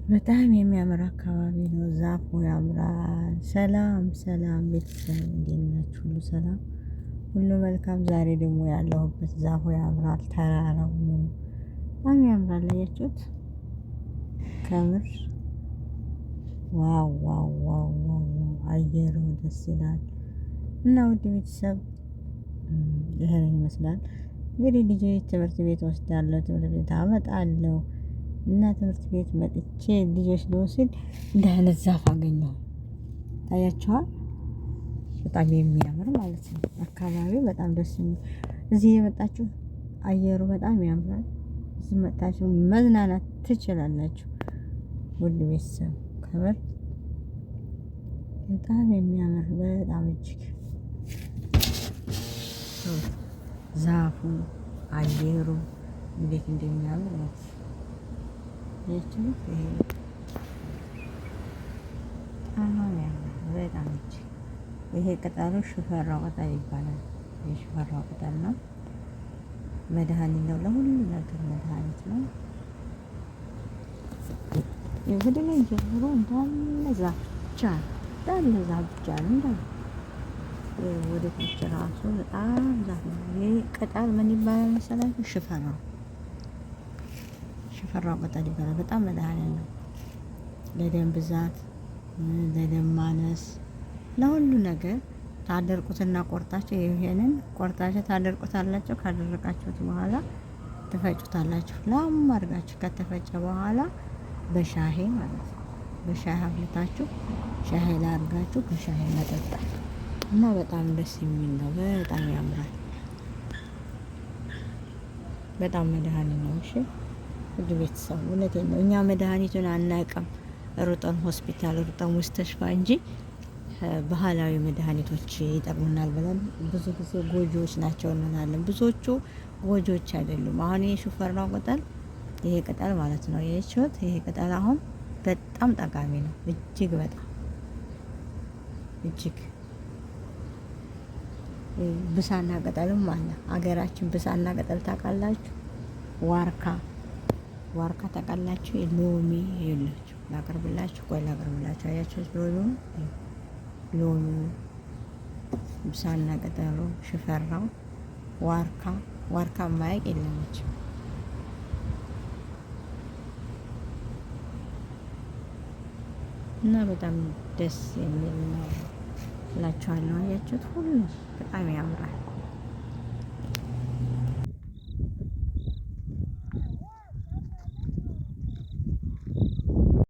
በጣም የሚያምር አካባቢ ነው። ዛፉ ያምራል። ሰላም ሰላም ቤተሰብ እንዴት ናችሁ? ሁሉ ሰላም፣ ሁሉ መልካም። ዛሬ ደግሞ ያለሁበት ዛፉ ያምራል፣ ተራራው በጣም ያምራል። አያችሁት? ከምር wow wow wow wow! አየሩ ደስ ይላል። እና ውድ ቤተሰብ ይህንን ይመስላል እንግዲህ። ልጆች ትምህርት ቤት ወስዳለሁ፣ ትምህርት ቤት አመጣለሁ እና ትምህርት ቤት መጥቼ ልጆች ልወስድ እንዲህ አይነት ዛፍ አገኘሁ። ታያችኋል። በጣም የሚያምር ማለት ነው። አካባቢው በጣም ደስ የሚል፣ እዚህ የመጣችሁ አየሩ በጣም ያምራል። እዚህ መጣችሁ መዝናናት ትችላላችሁ። ውድ ቤተሰብ ከምር በጣም የሚያምር፣ በጣም እጅግ ዛፉ አየሩ እንዴት እንደሚያምር ነው። ይሄ በጣም ያምራል። በጣም እጅግ ይሄ ቅጠሉ ሽፈራው ቅጠል ይባላል። የሽፈራው ቅጠል ነው። መድኃኒት ነው፣ ለሁሉ ነገር መድኃኒት ነው። ወደ ላይ ጀምሮ እንዳለ ዛፍ ብቻ ነው። እንዳለ ዛፍ ብቻ ነው። እንዳለ ወደ ታች ራሱ በጣም ዛፍ ነው። ይሄ ቅጠል ምን ይባላል መሰላችሁ? ሽፈራው ሽፈራው ቅጠል ይባላል። በጣም መድኃኒት ነው። ለደም ብዛት፣ ለደም ማነስ፣ ለሁሉ ነገር ታደርቁትና ቆርጣችሁ ይሄንን ቆርጣችሁ ታደርቁታላችሁ። ካደረቃችሁት በኋላ ትፈጩታላችሁ። ላም አድርጋችሁ ከተፈጨ በኋላ በሻሄ ማለት ነው። በሻሄ አፍልታችሁ ሻሄ ላይ አድርጋችሁ በሻሄ መጠጣት እና በጣም ደስ የሚል ነው። በጣም ያምራል። በጣም መድኃኒት ነው። እሺ ውድ ቤተሰብ እውነቴን ነው። እኛ መድኃኒቱን አናውቅም። ሩጠን ሆስፒታል ሩጠን مستشفى እንጂ ባህላዊ መድኃኒቶች ይጠቅሙናል ብለን ብዙ ጊዜ ጎጂዎች ናቸው እንላለን። ብዙዎቹ ጎጂዎች አይደሉም። አሁን ይሄ ሽፈራው ቅጠል፣ ይሄ ቅጠል ማለት ነው። የችሁት ይሄ ቅጠል አሁን በጣም ጠቃሚ ነው። እጅግ በጣም እጅግ። ብሳና ቅጠልም አለ። አገራችን ብሳና ቅጠል ታውቃላችሁ? ዋርካ ዋርካ ታውቃላችሁ? ሎሚ ይኸውላችሁ ላቅርብላችሁ። ቆይ ላቅርብላችሁ። አያችሁት? ሎሚ ሎሚ፣ ብሳና ቅጠሉ፣ ሽፈራው፣ ዋርካ። ዋርካ ማያውቅ የለመች። እና በጣም ደስ የሚል ነው እላችኋለሁ። አያችሁት? ሁሉ በጣም ያምራል።